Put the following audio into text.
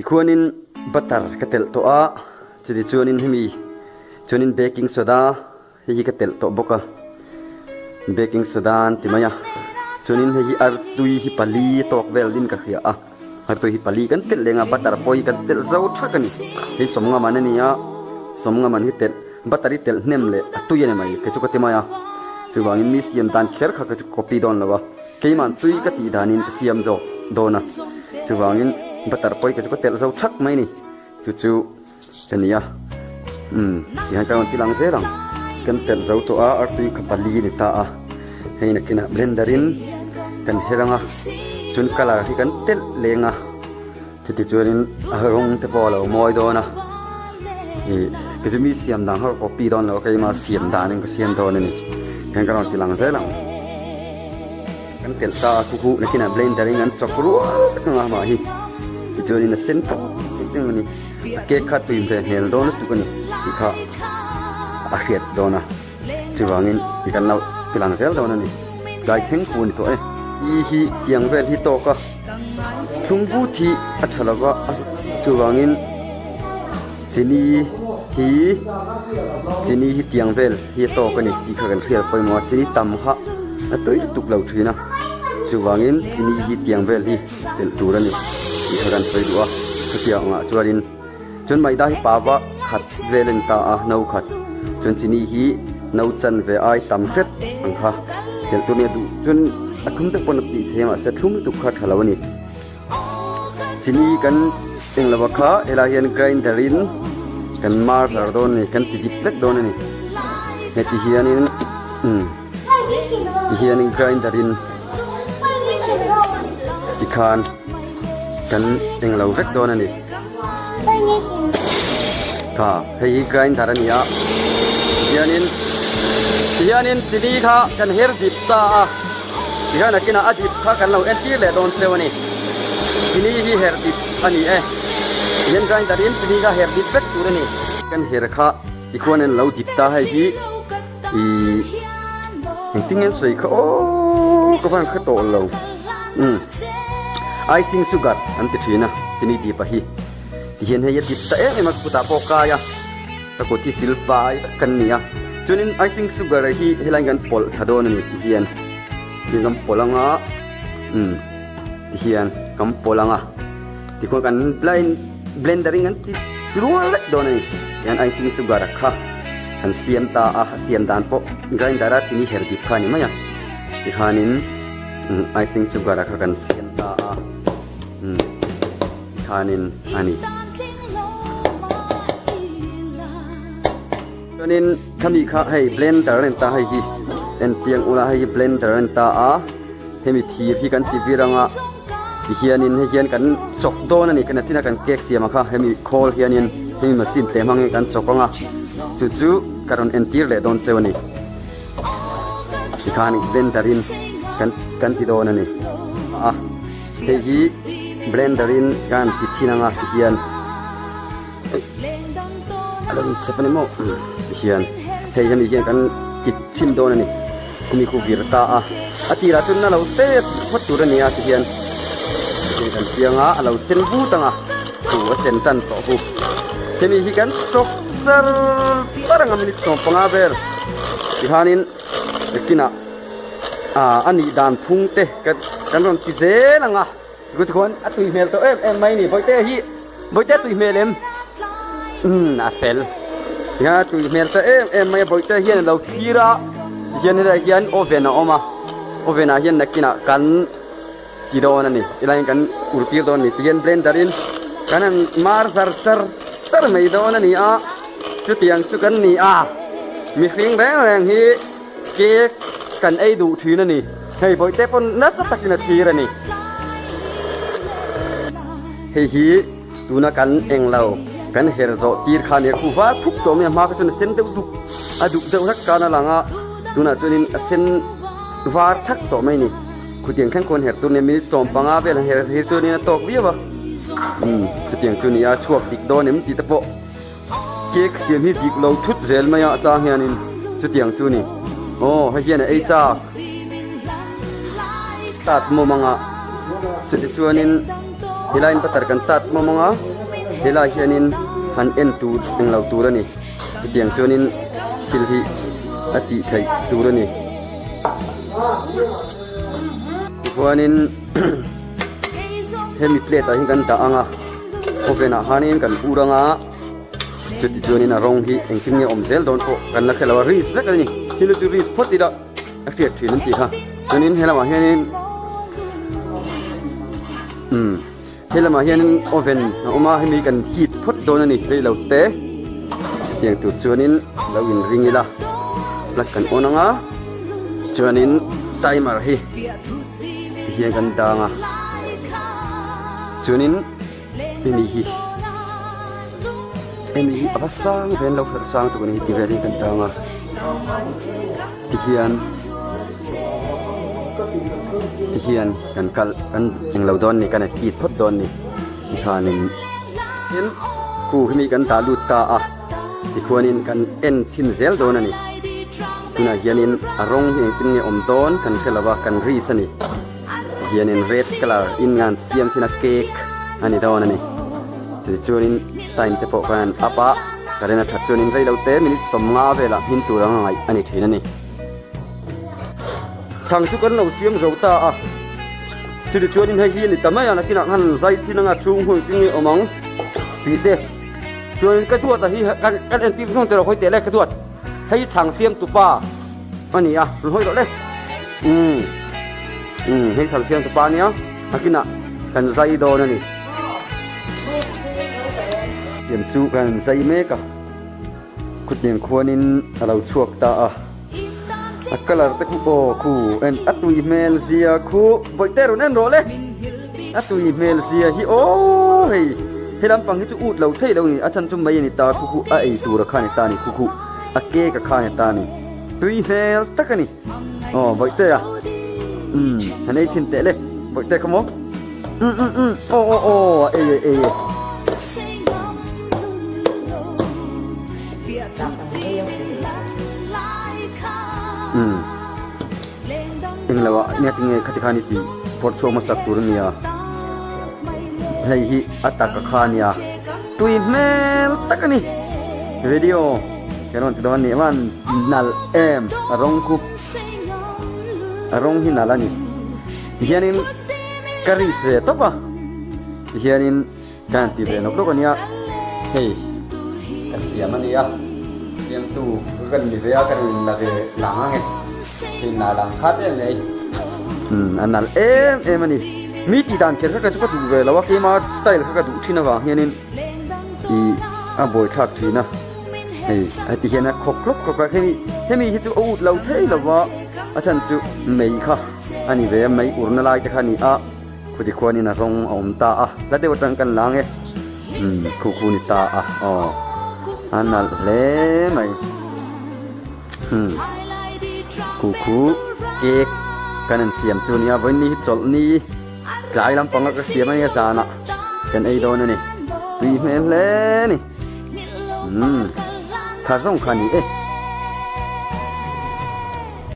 Tikhuanin butter ka telh tawh a, chuti chuanin hemi chuanin baking soda hei hi ka telh tawh bawk a, baking soda an ti mai a, chuanin hei hi artui hi pali tawk vel din ka hria a, artui hi pali kan telh leng a butter pawh hi kan telh zo thak a ni, hei sawmnga man a ni a, sawmnga man hi telh butter hi telh hnem leh a tui a ni mai kei chu ka ti mai a, chuvangin mi siam dan kher kha kei chu copy dawn lo a. Keimah tui ka tih danin ka siam zawk dawn a, chuvangin butter pawi ka chu ka telh zo thak mai ni, chu chu ka ni a, umm tihian ka rawn ti lang zel ang, kan telh zo tawh a, artui kha pali a ni ta a, hei nakinah blender in kan her ang a, chuan colour hi kan telh leng a. Chuti chuanin a rawng te pawh a lo mawi dawn a, ih keichu mi siam dan kha ka copy dawn lo a, keimah siam danin ka siam dawn a ni, hian ka rawn ti lang zel ang. Kan telh ta a khuh nakinah blender in an chawk rual vek ang a amah hi, tichuanin a sen tawp tawp em a ni, a cake kha tui ve hmel dawn lutuk a ni tih kha a hriat dawn a. Chuvangin i kan lo ti lang zel dawn a ni. Tlai thleng pu a ni tawh e. I hi tiang vel hi tawk a, thlung but hi a tha lova, chuvangin chini hi chini hi tiang vel hi a tawk a ni tih kha kan hriat pawimawh a, chini tam kha a tui lutuk lo thin a, chuvangin chini hi tiang vel hi telh tur a ni tih kha kan sawi duh a, chutiang angah chuanin. Chuan maida hi pava khat vel a ni ta a, no khat. Chuan chini hi no chan ve ai tam hret ang kha. Telh tur nia duh chuan a thlum deuh pawn a tih thei a mahse thlum lutuk kha tha lo a ni. Chini kan eng lova kha helai hian grinder in kan mar zar dawn a ni, kan ti dip vek dawn a ni. Heti hianin umm ti hianin grinder in tikhan kan eng lo vek dawn a ni. Kha hei hi grinder a ni a tihianin tihianin chini kha kan her dip ta a tihian nakinah a dip kha kan lo entir leh dawn cheu a ni chini hi her dip a ni e tihian grinder in chini kha her dip vek tur a ni kan her kha tikhuan an lo dip ta hei hi ih engtin nge an sawi kha aw ka van hre tawh lo umm icing sugar an ti thin a chini dip a hi tihian hei a dip ta em em a kutah pawh kai a ka kut hi sil fai vek kan ni a chuanin icing sugar hi helai kan pawlh tha dawn a ni tihian tin kan pawlh anga umm tihian kan pawlh anga tikhuan kan blind blender in kan ti rual vek dawn a ni tihian icing sugar kha kan siam ta a a siam dan pawh grinder a chini her dip kha a ni mai a tikhanin icing sugar kha kan siam ta a umm tikhanin a ni. Chuanin khami kha hei blender a ni ta hei hi en chiang ula hei hi blender a ni ta a hemi thir hi kan ti vir anga tihianin hei hian kan chawk dawn a ni kan a kan cake siam ang kha hemi khawl hianin hemi machine te hmangin kan chawk anga chu chu ka rawn entir leh dawn cheu a ni tikhan blender in kan kan ti dawn a ni a hei hi blender in kan ti chhin anga tihian. A lo inchep a ni maw tihian hei hemi hian kan ti thin dawn a ni khumi khu vir ta a a tirah chuan a lo te phawt tur a ni a tihian tihian kan chiang a a lo sen vut ang a thu a sen tan tawh hu hemi hi kan chawk char char ang a minute 15 vel tihianin nakinah ah a nih dan phung te kan rawn ti zel ang a. Good khuan a tui hmel tawh em em mai ni Bawihte hi Bawihte tui hmel em umm a fel nia tui hmel tawh em em mai a Bawihte hian alo thlir a tihian helaiah hian oven a awm a oven ah hian nakinah kan ti dawn a ni helai hian kan ur tir dawn a ni tihian blender in kan han mar zar char char mai dawn a ni a chutiang chu kan ni a mihring reng reng hi Cake kan ei duh thin a ni. Hei bawihte pawn nasa takin a thlir a ni. Hei hi tuna kan eng lo kan her zawh tir kha nia khu var phup tawh mai a hma kha chuan a sen deuh duk a duk deuh hlek khan a lang a tunah chuanin a sen var thak tawh mai a ni. Khutiang thleng khawn her tur nia minute 15 vel han her hi chuanin a tawk viau a. Umm khutiang chu nia chhuak dik dawn em tih te pawh. Cake siam hi dik lo thut zel mai a chang hianin chutiang chu ni. Aw hei hian a ei chak tat mawm anga chuti chuanin helaiin butter kan tat mawm anga. Helai hianin han en tur englo tur a ni. Chutiang chuanin thil hi a tih theih tur a ni. Tichuanin hemi plate ah hian kan dah ang a, oven ah hianin kan ur ang a, chuti chuanin a rawng hi engtin nge awm zel dawn pawh kan la hre lo a, risk vek a ni. Thil chu risk phawt ila a hriat thin an tih kha. Chuanin helamah hianin umm. He lamah hianin oven a awm a, hemi kan heat phawt dawn a ni rei lo te. Hetiang tur chuanin lo inring ila, plug kan on ang a, chuanin timer hi tihian kan dang a, chuanin hemi hi hemi hi a va sang ve an lo herh sang tuk a ni heti velin kan dang a. Tihian tihian kan kal kan englo dawn ni kan heat phawt dawn ni tikhanin tin khu hi mi kan dah lut ta a tikhuanin kan en chhin zel dawn a ni tunah hianin a rawng hi engtin nge awm dawn kan hre lo va kan risk a ni tihianin red colour in ngan siam chhin a cake a ni dawn a ni tichuanin time te pawh khan an up a. Current a that chuanin rei lo te minute 50 velah hmin tur anga ngaih a ni thin a ni. Chhang chu kan lo siam zo ta a, chuti chuanin hei hi a ni ta mai a, nakinah khan zai thin anga chhung hun tin nge awm ang tih te chuanin ka duat a hi kan kan entir hnung te rawh hawi teh le ka duat hei chhang siam tu pa a ni a rawn hawi rawh le umm umm hei chhang siam tu pa a nia nakinah kan zai dawn a ni. Siam chu kan zai mek a, khutiang khuanin a lo chhuak ta a, a colour te khu aw khu en a tui hmel zia khu bawihte rawn en rawh le, a tui hmel zia hi aw hei he lampang hi chu ut lo thei lo a ni, a chhan chu mai a ni ta khu khu a ei tur a kha a ni ta a ni khu khu a cake a kha a ni ta a ni, tui hmel tak a ni. Aw bawihte a umm han ei chhin teh le bawihte kha maw um um um aw aw aw ei e ei e. Umm englo ah nia tinge khati khan i tih phawrh chhuak hmasak tur ania hei hi a taka kha ania tui hmel tak a ni video. Ka rawn ti dawn nih man nalh em a rawng khu a rawng hi nalh a ni tihianin ka risk ve tawp a tihianin ka han ti ve nawk nawk a nia hei ka siam a nia siamtu ka kan ni ve a ka rawn la ve lang ang e hei na lang khat em mai umm a nalh em em a ni mi tih dan kher kha ka chu ka duh ve lo a keima style kha ka duh thin avang hianin ih a buaithlak thin a. Hei heti hian a khawk hlawk hlawk a, hemi hemi hi chu a ut lo thei lo va, a chhan chu mei kha a ni ve a, mei urna lai te kha a ni a, khuti khuanin a rawng a awm ta a, hla deuh atang kan lang e, umm khu khu ni ta a, aw a nalh hle mai, umm khu khu cake kan han siam chu a nia, vawiin hi chawlh ni tlai lampanga ka siam a nia zanah kan ei dawn a ni, tui hmel hle a ni. Umm kha zawng kha ni e.